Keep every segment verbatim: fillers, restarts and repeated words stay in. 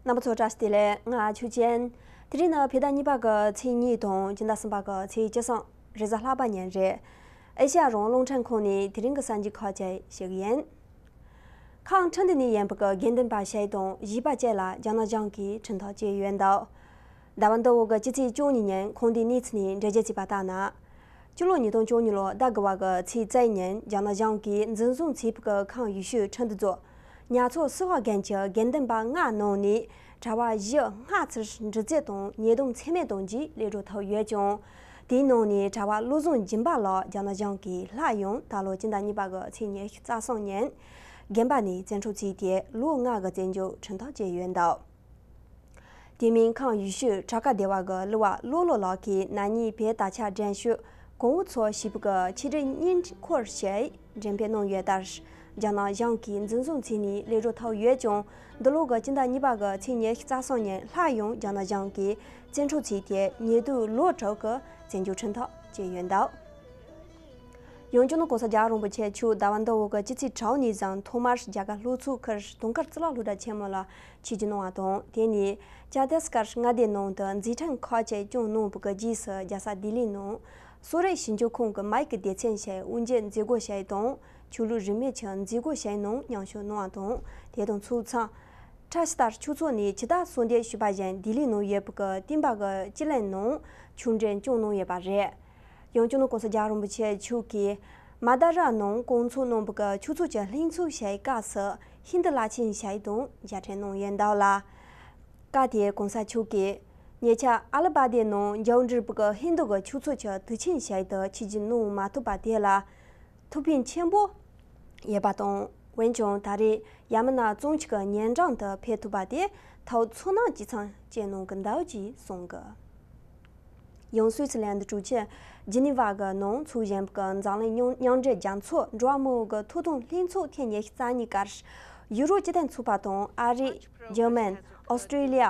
རྣམ་པ་ཚོ་བཀྲ་ཤིས་བདེ་ལེགས། ང་ཆོས་ཅན། དེ་རིང་ནི་བོད་ཟླ་གཉིས་པ་གི་ཚེས་གཉིས་དང་སྤྱི་ཟླ་གསུམ་པ་གི་ཚེས་བཅུ་གསུམ་རེས་གཟའ་ལྷག་པ་ཉིན་རེད། ཨེ་ཤ་ཡ་རང་དབང་རླུང་འཕྲིན་ཁང་ནས་དེ་རིང་གི་གསར་འགྱུར་ཁག་ཅིག་ཞུ་གི་ཡིན། ཁམས་ཁྲི་འདི་ནས་ཡིན་པའི་གི་དགེ་འདུན་པ་ཞིག་དང་བཞི་པ་བཅས་ལ་རྒྱ་ནག་གཞུང་གིས་ཁྲིམས་ཐག་བཅད་ཡོད་འདུག་ཟླ་བ་འདི་འོག་གི་སྤྱི་ཚེས་བཅུ་གཉིས་ཉིན་ཁོང་དེའི་གནས་ཚུལ་ནས་འགྲེལ་བརྗོད་བྱས་པ་ལྟར་ན། སྤྱི་ལོ་ཉིས་སྟོང་བཅུ་གཉིས་ལོ་ཟླ་དགུ་བ་གི་ཚེས་རྩ་ཉིན་རྒྱ་ནག་གཞུང་གིས་འཛིན་བཟུང་བྱས་པའི་གི་ཁམས་ཡུལ་ཤུལ་ཁྲི་འདི་རྫོང་ཉ་ཚོ་སི་ཧ་དགོན་གྱི་དགེ་འདུན་པ་ལྔ་ནང་ནས་གྲྭ་པ་བཞི་སྔ་ཕྱིར་འདྲི་རྩད་དང་ཉེས་རྡུང་ཚད་མེད་གཏོང་རྒྱུའི་ལས་འགུལ་ཐོབ་ཡོད་ཀྱང་། དེའི་ནང་ནས་གྲྭ་པ་བློ་བཟང་སྦྱིན་པ་ལགས་རྒྱ་ནག་གཞུང་གིས་སླར་ཡང་ད་ལོ་སྤྱི་ཟླ་གཉིས་པ་གི་ཚེས་ཉི་ཤུ་རྩ་གསུམ་ཉིན་དགོན་པ་ནས་བཙན་འཕྲོག་བྱས་ཏེ་ལོ་ལྔ་གི་བཙོན་འཇུག་ཁྲིམས་ཐག་བཅད་ཡོད་འདུག་དེ་མིན་ཁམས་ཡུལ་ཤུལ་བྲག་དཀར་སྡེ་བ་གི་གླུ་བ་བློ་བློ་ལགས་ཀྱིས་ན་ནིང་བོད་ད་ཆ་འགྲན་ཞུགས་གོང་འོག་ཚོ་ཞེས་པའི་གི་ཆེད་སྒྲིག་བརྙན་འཁོར་ཞིག་འགྲེམས་སྤེལ་གནང་ཡོད་ལྟར། རྒྱ་ནག་གཞུང་གིས་འཛིན་བཟུང་བྱས་ནས་ལས་འགུལ་ཐོབ་ཡོད་ཀྱང་། འདི་ལོ་གི་སྤྱི་ཟླ་གཉིས་པ་གི་ཚེས་ཉི་ཤུ་རྩ་གསུམ་ཉིན་སླར་ཡང་རྒྱ་ནག་གཞུང་གིས་བཙན་འཕྲོག་བྱས་ཏེ་ཉེས་རྡུང་ལོ་དྲུག་གི་བཙོན་འཇུག་ཁྲིམས་ཐག་བཅད་ཡོད་འདུག་ཡང་བསྐྱར་ནི་༸གོང་ས་༸རྒྱལ་བ་རིན་པོ་ཆེ་མཆོག་ཟླ་བ་འདི་འོག་གི་སྤྱི་ཚེས་དྲུག་ནས་བཟུང་ཐོག་མར་རྒྱ་གར་ལྷོ་ཕྱོགས་ཁུལ་དུང་དཀར་གཙུག་ལག་སློབ་གྲྭ་ཆེན་མོ་ལ་ཆོས་རྒྱུགས་གནང་བ་དང་། དེ་ནས་ཆ་ཏིས་གྷར་མངའ་སྡེ་ནང་དུ་མཛད་འཕྲིན་ཁག་ཅིག་སྐྱོང་གནང་བའི་གི་རྗེས་སུ་རྒྱལ་ས་ལྡི་ལིའི་ནང་གསོ་རིག་ཞིབ་འཇུག་ཁང་གི་མའི་གི་སྡེ་ཚན་ཞིག་དབུ་འབྱེད་མཛད་སྒོ་ཞིག་དང་། ཆོས་ལུགས་རིས་མེད་ཀྱི་མཛད་སྒོ་ཞིག་ནང་མཉམ་ཞུགས་གནང་བ་དང་། དེ་དང་ཕྱོགས་མཚུངས། ཁྲ་ཤི་ཏར་ཆོས་ཚོགས་ནས་ཇི་ལྟར་གསོལ་འདེབས་ཞུས་པ་བཞིན་ལྡི་ལིའི་ནང་ཡོད་པའི་གི་བསྟན་པ་གི་སྤྱི་གླིང་ནང་ཆོས་འབྲེལ་སྐྱོང་གནང་ཡོད་པ་རེད། ཡང་བསྐྱར་ནི་༸གོང་ས་༸རྒྱལ་བ་རིན་པོ་ཆེ་མཆོག་གིས་མ་དཱ་ར་ནང་བསྐོང་ཚོགས་གནང་བའི་གི་ཆོས་ཚོགས་ཀྱི་ལྷན་ཚོགས་ཞིག་སྐབས་སུ་ཧིན་རྡུ་བླ་ཆེན་ཞིག་དང་མཇལ་འཕྲད་གནང་ཡོད་འདུག་ལ། སྐབས་དེར་༸གོང་ས་མཆོག་གིས་ཉེ་ཆར་ཨ་ལི་བྷ་དའི་ནང་མཇལ་འཕྲད་པའི་གི་ཧིན་རྡུ་གི་ཆོས་ཚོགས་ཀྱི་དུས་ཆེན་ཞིག་ཏུ་ཆིབས་བསྒྱུར་གནང་མ་ཐུབ་པ་དེ་ལ་ཐུགས་ཕན་ཆེན་པོ་ཡོད་པ་དང་། འོན་ཀྱང་ད་རེས་ཡ་མི་ན་གཙང་ཆུ་གི་ཉེ་འགྲམ་དུ་ཕེབས་ཐུབ་པ་དེ་ཐུགས་ཚོར་སྣང་ཇི་ཙམ་སྐྱེས་གནང་གི་འདུག་ཅེས་གསུངས་གི། ཡང་སུད་སི་ལན་གྲོང་ཁྱེར་ཇི་ནི་ཝ་གི་ནང་འཚོགས་བཞིན་པའི་འཛམ་གླིང་མཉམ་མཉམ་འབྲེལ་རྒྱལ་ཚོགས་འགྲོ་བ་མིའི་གི་ཐོབ་ཐང་ལྷན་ཚོགས་ཐེངས་ཉི་ཤུ་རྩ་གཉིས་སྐབས། ཡུ་རོབ་སྤྱི་མཐུན་ཚོགས་པ་དང་ཨ་རི། འཇར་མན། ཨོ་སི་ཀྲི་ལི་ཡ།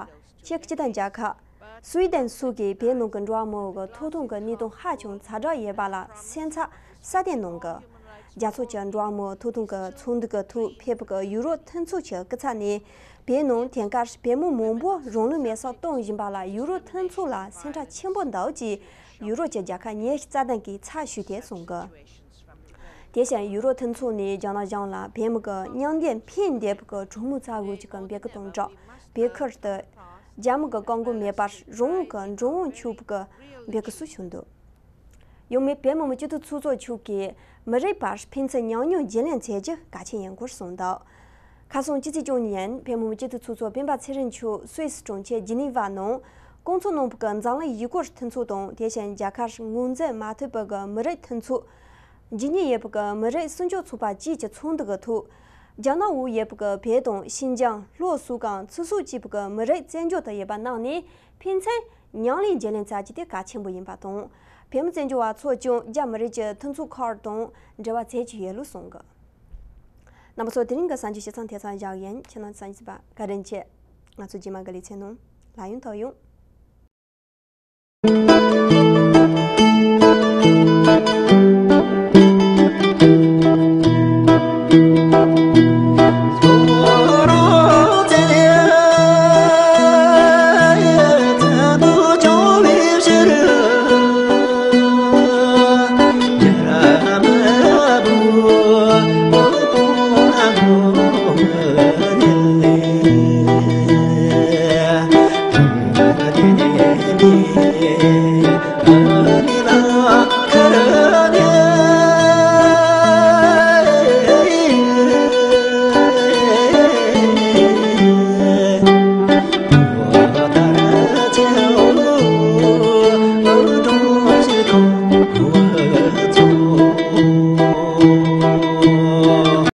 ཅེཀ་སྤྱི་མཐུན་རྒྱལ་ཁབ། སུའེ་ཏན་སོགས་ཀྱིས་བོད་ནང་གི་འགྲོ་བ་མིའི་གི་ཐོབ་ཐང་གི་གནས་སྟངས་ཧ་ཅང་ཛ་དྲག་ཡོད་པ་ལ་སེམས་འཚབ་སྲ་བརྟན་གནང་གི། རྒྱལ་ཚོགས་ཀྱི་འགྲོ་བ་མིའི་ཐོབ་ཐང་གི་ཚོགས་འདུ་གི་ཐོག་ཕེབས་པའི་གི་ཡུ་རོབ་མཐུན་ཚོགས་ཀྱི་སྐུ་ཚབ་ནས་བོད་ནང་དེང་སྐབས་བོད་མི་མང་པོ་རང་ལུས་མེར་སྲེག་གཏོང་བཞིན་པ་ལ་ཡུ་རོབ་མཐུན་ཚོགས་ལ་སེམས་ཁྲལ་ཆེན་པོ་འདུག་ཅེས་ཡུ་རོབ་ཀྱི་རྒྱལ་ཁབ་ཉི་ཤུ་རྩ་བདུན་གྱིས་ཚབ་ཞུས་ཏེ་གསུངས་གི། དེ་བཞིན་ཡུ་རོབ་མཐུན་ཚོགས་ནས་རྒྱ་ནག་གཞུང་ལ་བོད་མི་གི་མྱང་འདས་ཕན་བདེ་བའི་གི་གྲོས་མོལ་བྱ་དགོས་ཀྱི་གི་འབོད་སྐུལ་དང་སྦྲགས། བོད་ཁུལ་དུ་རྒྱ་མི་གི་བཀག་འགོག་མེད་པར་རང་དབང་གི་འགྲོ་འོང་ཆོག་པའི་གི་འབོད་སྐུལ་སོགས་ཞུས་འདུག་ཡང་མི་བོད་མི་མང་སྤྱི་འཐུས་ཚོགས་གཙོ་མཆོག་གིས་མི་རིགས་བར་ཕན་ཚུན་ཉམས་མྱོང་བརྗེ་ལེན་བྱེད་རྒྱུ་གལ་ཆེན་ཡིན་སྐོར་གསུངས་འདུག་ཁ་སང་སྤྱི་ཚེས་བཅུ་གཉིས་ཉིན་བོད་མི་མང་སྤྱི་འཐུས་ཚོགས་གཙོ་སྤེན་པ་ཚེ་རིང་མཆོག་སུད་སི་གྲོང་ཁྱེར་ཇི་ནི་ཝ་ནང་བསྐོང་ཚོགས་གནང་བའི་གི་འཛམ་གླིང་ཡུལ་སྐོར་མཐུན་ཚོགས་དང་དེ་བཞིན་རྒྱལ་ཁབ་ངོས་འཛིན་མ་ཐུབ་པའི་གི་མི་རིགས་མཐུན་ཚོགས། འཇིགས་ཉེན་ཡོད་པའི་གི་མི་རིགས་སྲུང་སྐྱོབ་ཚོགས་པ་བཅས་ཀྱི་ཚོགས་འདུ་གི་ཐོག་རྒྱ་ནག་འོག་ཡོད་པའི་གི་བོད་དང་ཤིན་ཅང་ལྷོ་སོག་གམ་ཚོ་སོག་བཅས་པའི་གི་མི་རིགས་བཙན་བྱོལ་དུ་ཡོད་པ་རྣམས་ནས་ཕན་ཚུན་མྱ་ངན་བརྗེ་ལེན་བྱ་རྒྱུ་དེ་གལ་ཆེན་པོ་ཡིན་པ་དང་། བོད་མི་བཙན་བྱོལ་བ་ཚོས་ཀྱང་རྒྱ་མི་རིགས་ཀྱི་མཐུན་ཚོགས་ཁག་དང་འབྲེལ་བ་བྱེད་ཀྱི་ཡོད་ལུགས་གསུངས་གི། རྣམ་པ་ཚོ་དེ་རིང་གི་གསར་འགྱུར་ཞིབ་ཚང་དེ་ཙམ་བཞག་ཡིན། ཁྱེད་རྣམ་གསན་གཟིགས་པ་བཀའ་དྲིན་ཆེ། ང་ཚོ་རྗེས་མ་གི་ལེ་ཚན་ནང་ལ་ཡང་ཐུག་ཡོང་།